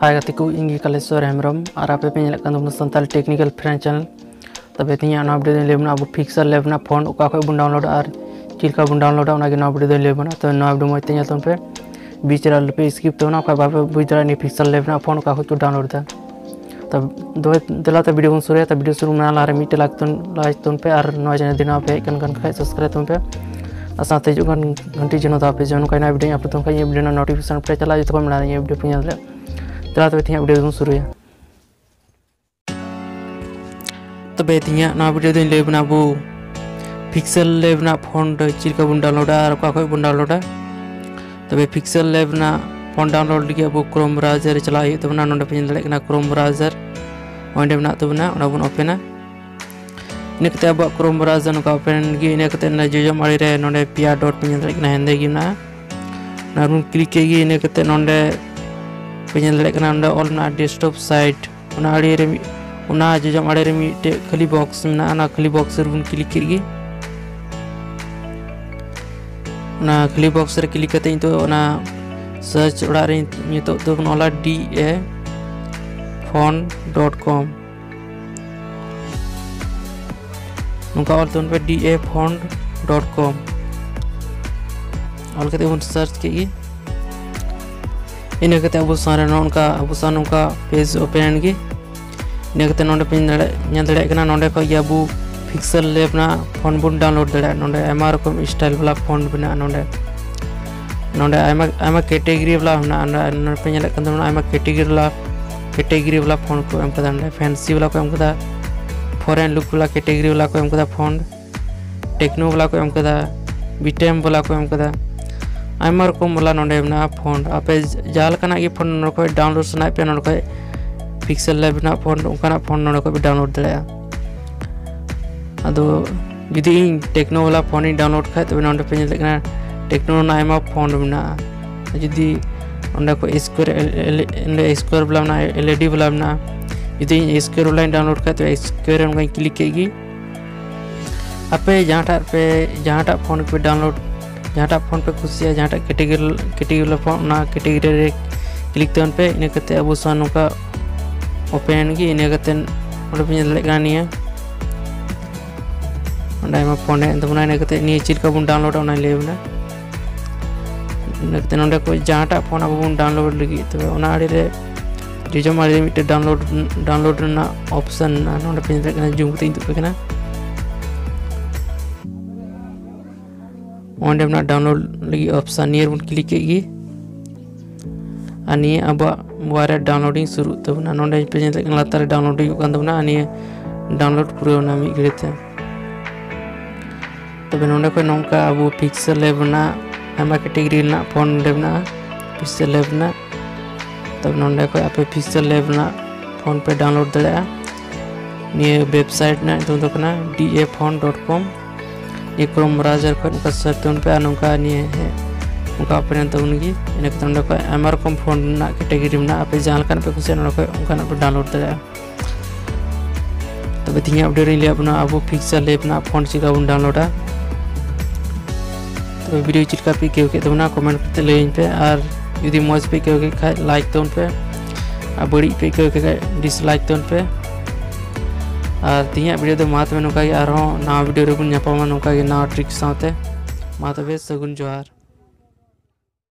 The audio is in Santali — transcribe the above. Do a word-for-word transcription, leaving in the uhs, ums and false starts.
ᱦᱟᱭ ᱜᱟᱛᱮ ᱠᱚ, ᱤᱧ ᱜᱮ ᱠᱟᱞᱮᱥᱣᱚᱨ ᱦᱮᱢᱵᱨᱚᱢ ᱟᱨ ᱟᱯᱮ ᱯᱮ ᱧᱮᱞᱮᱫ ᱠᱟᱱ ᱛᱟᱵᱚᱱᱟ ᱥᱟᱱᱛᱟᱲᱤ technical friend channel᱾ ᱛᱚᱵᱮ ᱛᱮᱦᱮᱧᱟᱜ ᱱᱚᱣᱟ video ᱫᱚᱧ ᱞᱟᱹᱭ ᱟᱵᱚᱱᱟ ᱟᱵᱚ Pixel Lab ᱨᱮᱱᱟᱜ font ᱚᱠᱟ ᱠᱷᱚᱱ ᱵᱚᱱ downloadᱟ ᱟᱨ ᱪᱮᱫ ᱞᱮᱠᱟ ᱵᱚᱱ downloadᱟ, ᱚᱱᱟᱜᱮ ᱱᱚᱣᱟ video ᱫᱚᱧ ᱞᱟᱹᱭ ᱟᱵᱚᱱᱟ᱾ ᱛᱚ ᱱᱚᱣᱟ video ᱢᱚᱡᱽ ᱛᱮ ᱧᱮᱞ ᱛᱟᱵᱚᱱ ᱯᱮ, ᱵᱤᱪ ᱨᱮ ᱟᱞᱚᱯᱮ skip ᱛᱟᱵᱚᱱᱟ, ᱚᱠᱟ ᱵᱟᱯᱮ ᱵᱩᱡᱽ ᱫᱟᱲᱮᱭᱟᱜᱼᱟ ᱱᱤᱭᱟᱹ Pixel Lab ᱨᱮᱱᱟᱜ font ᱚᱠᱟ ᱠᱷᱚᱱ ᱠᱚ download ᱮᱫᱟ᱾ ᱛᱚ ᱫᱚᱵᱮ ᱫᱮᱞᱟ ᱛᱚ video ᱵᱚᱱ ᱥᱩᱨᱩᱭᱟ᱾ ᱛᱚ video ᱥᱩᱨᱩ ᱢᱟᱲᱟᱝ ᱞᱟᱦᱟᱨᱮ ᱢᱤᱫᱴᱮᱱ like ᱛᱟᱵᱚᱱ, like ᱛᱟᱵᱚᱱ ᱯᱮ ᱟᱨ ᱱᱚᱣᱟ channel ᱡᱩᱫᱤ ᱱᱟᱣᱟ ᱯᱮ ᱦᱮᱡ ᱠᱟᱱ ᱠᱷᱟᱱ subscribe ᱛᱟᱵᱚᱱ ᱯᱮ ᱟᱨ ᱥᱟᱶᱛᱮ ᱦᱤᱡᱩᱜ ᱠᱟᱱ ᱜᱷᱟᱱᱴᱤ ᱪᱤᱱᱦᱟᱹ ᱫᱟᱵᱟᱣ ᱯᱮ, ᱡᱮ ᱱᱚᱝᱠᱟ ᱱᱟᱣᱟ video upload ᱛᱟᱵᱚᱱ ᱠᱷᱟᱱ ᱤᱧᱟᱹᱜ video ᱨᱮᱱᱟᱜ notification ᱯᱮ ᱪᱟᱞᱟᱜᱼᱟ, ᱡᱚᱛᱚ ᱠᱷᱚᱱ ᱢᱟᱲᱟᱝ ᱤᱧᱟᱹᱜ video ᱯᱮ ᱧᱮᱞ ᱫᱟᱲᱮᱭᱟᱜᱼᱟ᱾ ᱫᱮᱞᱟ ᱛᱚᱵᱮ ᱛᱮᱦᱮᱧᱟᱜ video ᱫᱚᱵᱚᱱ ᱥᱩᱨᱩᱭᱟ᱾ ᱛᱚᱵᱮ ᱛᱮᱦᱮᱧᱟᱜ ᱱᱚᱣᱟ video ᱫᱚᱧ ᱞᱟᱹᱭ ᱟᱵᱚᱱᱟ ᱟᱵᱚ Pixel Lab ᱨᱮᱱᱟᱜ font ᱪᱮᱫ ᱞᱮᱠᱟ ᱵᱚᱱ downloadᱟ ᱟᱨ ᱚᱠᱟ ᱠᱷᱚᱱ ᱵᱚᱱ downloadᱟ᱾ ᱛᱚᱵᱮ Pixel Lab ᱨᱮᱱᱟᱜ font download ᱞᱟᱹᱜᱤᱫ ᱟᱵᱚ Chrome browser ᱨᱮ ᱪᱟᱞᱟᱜ ᱦᱩᱭᱩᱜ ᱛᱟᱵᱚᱱᱟ᱾ ᱱᱚᱰᱮ ᱯᱮ ᱧᱮᱞ ᱫᱟᱲᱮᱭᱟᱜ ᱠᱟᱱᱟ Chrome browser, ᱚᱸᱰᱮ ᱢᱮᱱᱟᱜ ᱛᱟᱵᱚᱱᱟ, ᱚᱱᱟ ᱵᱚᱱ openᱟ᱾ ᱤᱱᱟᱹ ᱠᱟᱛᱮ ᱟᱵᱚᱣᱟᱜ Chrome browser ᱱᱚᱝᱠᱟ open ᱮᱱ ᱜᱮ᱾ ᱤᱱᱟᱹ ᱠᱟᱛᱮ ᱚᱱᱟ ᱡᱚᱡᱚᱢ ᱟᱲᱮ ᱨᱮ ᱱᱚᱰᱮ ᱯᱮᱭᱟ dot ᱯᱮ ᱧᱮᱞ ᱫᱟᱲᱮᱭᱟᱜ ᱠᱟᱱᱟ, ᱦᱮᱸᱫᱮ ᱜᱮ ᱢᱮᱱᱟᱜᱼᱟ, ᱚᱱᱟ ᱵᱚᱱ click ᱠᱮᱫ ᱜᱮ᱾ ᱤᱱᱟᱹ ᱠᱟᱛᱮ ᱱᱚᱰᱮ ᱯᱮ ᱧᱮᱞ ᱫᱟᱲᱮᱭᱟᱜ ᱠᱟᱱᱟ ᱚᱸᱰᱮ ᱚᱞ ᱢᱮᱱᱟᱜᱼᱟ desktop site, ᱚᱱᱟ ᱟᱲᱮ ᱨᱮ ᱢᱤᱫ, ᱚᱱᱟ ᱡᱚᱡᱚᱢ ᱟᱲᱮ ᱨᱮ ᱢᱤᱫᱴᱮᱡ ᱠᱷᱟᱹᱞᱤ box ᱢᱮᱱᱟᱜᱼᱟ, ᱚᱱᱟ ᱠᱷᱟᱹᱞᱤ box ᱨᱮᱵᱚᱱ click ᱠᱮᱫ ᱜᱮ᱾ ᱚᱱᱟ ᱠᱷᱟᱹᱞᱤ box ᱨᱮ click ᱠᱟᱛᱮ ᱱᱤᱛᱚᱜ ᱚᱱᱟ search ᱚᱲᱟᱜ ᱨᱮ ᱱᱤᱛᱚᱜ ᱫᱚᱵᱚᱱ ᱚᱞᱟ D A font dot com᱾ ᱱᱚᱝᱠᱟ ᱚᱞ ᱛᱟᱵᱚᱱ ᱯᱮ D A font dot com᱾ ᱚᱞ ᱠᱟᱛᱮ ᱵᱚᱱ search ᱠᱮᱫ ᱜᱮ᱾ ᱤᱱᱟᱹ ᱠᱟᱛᱮ ᱟᱵᱚ ᱥᱟᱢᱟᱝ ᱨᱮ ᱱᱚᱜᱼᱚ ᱱᱚᱝᱠᱟ ᱟᱵᱚ ᱥᱟᱢᱟᱝ ᱱᱚᱝᱠᱟ page open ᱮᱱ ᱜᱮ᱾ ᱤᱱᱟᱹ ᱠᱟᱛᱮ ᱱᱚᱰᱮ ᱯᱮ ᱧᱮᱞ ᱫᱟᱲᱮ-, ᱧᱮᱞ ᱫᱟᱲᱮᱭᱟᱜ ᱠᱟᱱᱟ, ᱱᱚᱰᱮ ᱠᱷᱚᱱ ᱜᱮ ᱟᱵᱚ Pixel Lab ᱨᱮᱱᱟᱜ font ᱵᱚᱱ download ᱫᱟᱲᱮᱭᱟᱜᱼᱟ᱾ ᱱᱚᱰᱮ ᱟᱭᱢᱟ ᱨᱚᱠᱚᱢ style ᱵᱟᱞᱟ font ᱢᱮᱱᱟᱜᱼᱟ᱾ ᱱᱚᱰᱮ, ᱱᱚᱰᱮ ᱟᱭᱢᱟ, ᱟᱭᱢᱟ category ᱵᱟᱞᱟ ᱢᱮᱱᱟᱜᱼᱟ᱾ ᱱᱚᱰᱮ, ᱱᱚᱰᱮ ᱯᱮ ᱧᱮᱞᱮᱫ ᱠᱟᱱ ᱛᱟᱵᱚᱱᱟ, ᱟᱭᱢᱟ category ᱵᱟᱞᱟ, category ᱵᱟᱞᱟ font ᱠᱚ ᱮᱢ ᱠᱟᱫᱟ᱾ ᱱᱚᱰᱮ fancy ᱵᱟᱞᱟ ᱠᱚ ᱮᱢ ᱠᱟᱫᱟ, foreign look ᱵᱟᱞᱟ category ᱵᱟᱞᱟ ᱠᱚ ᱮᱢ ᱠᱟᱫᱟ font, techno ᱵᱟᱞᱟ ᱠᱚ ᱮᱢ ᱠᱟᱫᱟ, ᱵᱤᱴᱮᱢ ᱵᱟᱞᱟ ᱠᱚ ᱮᱢ ᱠᱟᱫᱟ, ᱟᱭᱢᱟ ᱨᱚᱠᱚᱢ ᱵᱟᱞᱟ ᱱᱚᱰᱮ ᱢᱮᱱᱟᱜᱼᱟ font᱾ ᱟᱯᱮ ᱡᱟᱦᱟᱸ ᱞᱮᱠᱟᱱᱟᱜ ᱜᱮ font ᱱᱚᱰᱮ ᱠᱷᱚᱱ download ᱥᱟᱱᱟᱭᱮᱫ ᱯᱮᱭᱟ, ᱱᱚᱰᱮ ᱠᱷᱚᱱ Pixel Lab ᱨᱮᱱᱟᱜ font, ᱚᱱᱠᱟᱱᱟᱜ font ᱱᱚᱰᱮ ᱠᱷᱚᱱ ᱯᱮ download ᱫᱟᱲᱮᱭᱟᱜᱼᱟ᱾ ᱟᱫᱚ ᱡᱩᱫᱤ ᱤᱧ techno ᱵᱟᱞᱟ font ᱤᱧ download ᱠᱷᱟᱡ, ᱛᱚᱵᱮ ᱱᱚᱰᱮ ᱯᱮ ᱧᱮᱞ ᱫᱟᱲᱮᱭᱟᱜ ᱠᱟᱱᱟ techno ᱨᱮᱱᱟᱜ ᱟᱭᱢᱟ font ᱢᱮᱱᱟᱜᱼᱟ᱾ ᱡᱩᱫᱤ ᱚᱸᱰᱮ ᱠᱷᱚᱱ square, ᱚᱸᱰᱮ square ᱵᱟᱞᱟ ᱢᱮᱱᱟᱜᱼᱟ, L E D ᱵᱟᱞᱟ ᱢᱮᱱᱟᱜᱼᱟ, ᱡᱩᱫᱤ ᱤᱧ square ᱵᱟᱞᱟᱧ download ᱠᱷᱟᱡ, ᱛᱚᱵᱮ square ᱨᱮ ᱚᱱᱠᱟᱧ click ᱠᱮᱫ ᱜᱮ᱾ ᱟᱯᱮ ᱡᱟᱦᱟᱸᱴᱟᱜ ᱯᱮ, ᱡᱟᱦᱟᱸᱴᱟᱜ font ᱯᱮ download, ᱡᱟᱦᱟᱸᱴᱟᱜ font ᱯᱮ ᱠᱩᱥᱤᱭᱟᱜᱼᱟ, ᱡᱟᱦᱟᱸᱴᱟᱜ category, category font, ᱚᱱᱟ category ᱨᱮ click ᱛᱟᱵᱚᱱ ᱯᱮ᱾ ᱤᱱᱟᱹ ᱠᱟᱛᱮ ᱟᱵᱚ ᱥᱟᱶ ᱱᱚᱝᱠᱟ open ᱮᱱ ᱜᱮ᱾ ᱤᱱᱟᱹ ᱠᱟᱛᱮ ᱚᱸᱰᱮ ᱯᱮ ᱧᱮᱞ ᱫᱟᱲᱮᱭᱟᱜ ᱠᱟᱱᱟ ᱱᱤᱭᱟᱹ ᱚᱸᱰᱮ ᱟᱭᱢᱟ font ᱦᱮᱡ ᱮᱱ ᱛᱟᱵᱚᱱᱟ᱾ ᱤᱱᱟᱹ ᱠᱟᱛᱮ ᱱᱤᱭᱟᱹ ᱪᱮᱫ ᱞᱮᱠᱟ ᱵᱚᱱ download ᱟ ᱚᱱᱟᱧ ᱞᱟᱹᱭ ᱟᱵᱚᱱᱟ᱾ ᱤᱱᱟᱹ ᱠᱟᱛᱮ ᱱᱚᱸᱰᱮ ᱠᱷᱚᱱ ᱡᱟᱦᱟᱸᱴᱟᱜ font ᱟᱵᱚ ᱵᱚᱱ download ᱞᱟᱹᱜᱤᱫ, ᱛᱚᱵᱮ ᱚᱱᱟ ᱟᱲᱮ ᱨᱮ ᱡᱚᱡᱚᱢ ᱟᱲᱮ ᱨᱮ ᱢᱤᱫᱴᱮᱱ download, download ᱨᱮᱱᱟᱜ option ᱢᱮᱱᱟᱜᱼᱟ᱾ ᱱᱚᱸᱰᱮ ᱯᱮ ᱧᱮᱞ ᱫᱟᱲᱮᱭᱟᱜ ᱠᱟᱱᱟ, zoom ᱠᱟᱛᱮ ᱤᱧ ᱩᱫᱩᱜ ᱟᱯᱮ ᱠᱟᱱᱟ᱾ ᱚᱸᱰᱮ ᱢᱮᱱᱟᱜᱼᱟ download ᱞᱟᱹᱜᱤᱫ option, ᱱᱤᱭᱟᱹ ᱨᱮᱵᱚᱱ click ᱠᱮᱫ ᱜᱮ᱾ ᱟᱨ ᱱᱤᱭᱟᱹ ᱟᱵᱚᱣᱟᱜ mobile ᱨᱮ downloading ᱥᱩᱨᱩᱜ ᱛᱟᱵᱚᱱᱟ᱾ ᱱᱚᱸᱰᱮ ᱯᱮ ᱧᱮᱞ ᱫᱟᱲᱮᱭᱟᱜ ᱠᱟᱱᱟ ᱞᱟᱛᱟᱨ ᱨᱮ download ᱦᱩᱭᱩᱜ ᱠᱟᱱ ᱛᱟᱵᱚᱱᱟ, ᱟᱨ ᱱᱤᱭᱟᱹ download ᱯᱩᱨᱟᱹᱣ ᱮᱱᱟ ᱢᱤᱫ ᱜᱷᱟᱹᱲᱤᱡ ᱛᱮ᱾ ᱛᱚᱵᱮ ᱱᱚᱸᱰᱮ ᱠᱷᱚᱱ ᱱᱚᱝᱠᱟ ᱟᱵᱚ Pixel Lab ᱨᱮᱱᱟᱜ ᱟᱭᱢᱟ category ᱨᱮᱱᱟᱜ font ᱱᱚᱸᱰᱮ ᱢᱮᱱᱟᱜᱼᱟ, Pixel Lab ᱨᱮᱱᱟᱜ᱾ ᱛᱚᱵᱮ ᱱᱚᱸᱰᱮ ᱠᱷᱚᱱ ᱟᱯᱮ Pixel Lab ᱨᱮᱱᱟᱜ font ᱯᱮ download ᱫᱟᱲᱮᱭᱟᱜᱼᱟ᱾ ᱱᱤᱭᱟᱹ website ᱨᱮᱱᱟᱜ ᱧᱩᱛᱩᱢ ᱫᱚ ᱠᱟᱱᱟ D A font dot com᱾ ᱱᱤᱭᱟᱹ Chrome browser ᱠᱷᱚᱱ ᱱᱚᱝᱠᱟ search ᱛᱟᱵᱚᱱ ᱯᱮ, ᱟᱨ ᱱᱚᱝᱠᱟ ᱱᱤᱭᱟᱹ ᱦᱮᱡ, ᱱᱚᱝᱠᱟ open ᱮᱱ ᱛᱟᱵᱚᱱ ᱜᱮ᱾ ᱤᱱᱟᱹ ᱠᱟᱛᱮ ᱱᱚᱸᱰᱮ ᱠᱷᱚᱱ ᱟᱭᱢᱟ ᱨᱚᱠᱚᱢ font ᱨᱮᱱᱟᱜ category ᱢᱮᱱᱟᱜᱼᱟ, ᱟᱯᱮ ᱡᱟᱦᱟᱸ ᱞᱮᱠᱟᱱᱟᱜ ᱯᱮ ᱠᱩᱥᱤᱭᱟᱜᱼᱟ ᱱᱚᱸᱰᱮ ᱠᱷᱚᱱ ᱚᱱᱠᱟᱱᱟᱜ ᱯᱮ download ᱫᱟᱲᱮᱭᱟᱜᱼᱟ᱾ ᱛᱚᱵᱮ ᱛᱮᱦᱮᱧᱟᱜ video ᱨᱮᱧ ᱞᱟᱹᱭᱟᱫ ᱵᱚᱱᱟ ᱟᱵᱚ Pixel Lab ᱨᱮᱱᱟᱜ font ᱪᱮᱫ ᱞᱮᱠᱟ ᱵᱚᱱ download ᱟ᱾ ᱛᱚᱵᱮ video ᱪᱮᱫ ᱞᱮᱠᱟ ᱯᱮ ᱟᱹᱭᱠᱟᱹᱣ ᱠᱮᱫ ᱛᱟᱵᱚᱱᱟ comment ᱠᱟᱛᱮ ᱞᱟᱹᱭᱟᱹᱧ ᱯᱮ, ᱟᱨ ᱡᱩᱫᱤ ᱢᱚᱡᱽ ᱯᱮ ᱟᱹᱭᱠᱟᱹᱣ ᱠᱮᱫ ᱠᱷᱟᱡ like ᱛᱟᱵᱚᱱ ᱯᱮ, ᱟᱨ ᱵᱟᱹᱲᱤᱡ ᱯᱮ ᱟᱹᱭᱠᱟᱹᱣ ᱠᱮᱫ ᱠᱷᱟᱡ dislike ᱛᱟᱵᱚᱱ ᱯᱮ᱾ ᱟᱨ ᱛᱮᱦᱮᱧᱟᱜ video ᱫᱚ ᱢᱟ ᱛᱚᱵᱮ ᱱᱚᱝᱠᱟ ᱜᱮ, ᱟᱨᱦᱚᱸ ᱱᱟᱣᱟ video ᱨᱮᱵᱚᱱ ᱧᱟᱯᱟᱢᱟ ᱱᱚᱝᱠᱟ ᱜᱮ ᱱᱟᱣᱟ trick ᱥᱟᱶᱛᱮ᱾ ᱢᱟ ᱛᱚᱵᱮ ᱥᱟᱹᱜᱩᱱ ᱡᱚᱦᱟᱨ᱾